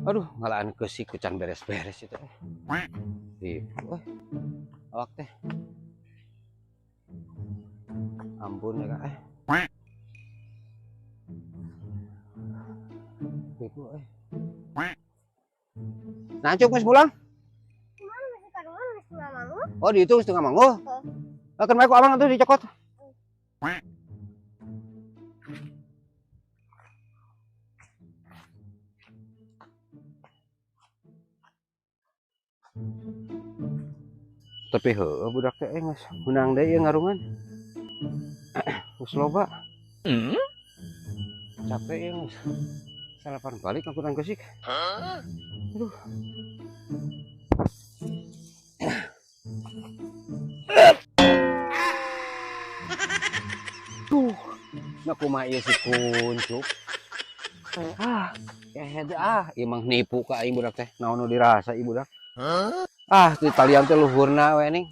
Aduh, ngalaan keusik ku can beres-beres itu. Ih, awak teh. Ampun ya kak. Ibu, eh. Nah, cuk geus pulang? Oh, dihitung setengah mangguh. Oh. Kan bae ku abang atuh dicokot. Tapi heueuh budak teh geus meunang deui ieu ngarungan. Geus loba. Capek ya geus. Salapan balik angkutan keusik. Aduh. Tuh, nah kumaha ieu si kuncup. Ah, kehed ah, ieu mah nipu ka aing budak teh. Naon nu dirasa ieu budak? Ah, di talian teh luhurna we ning.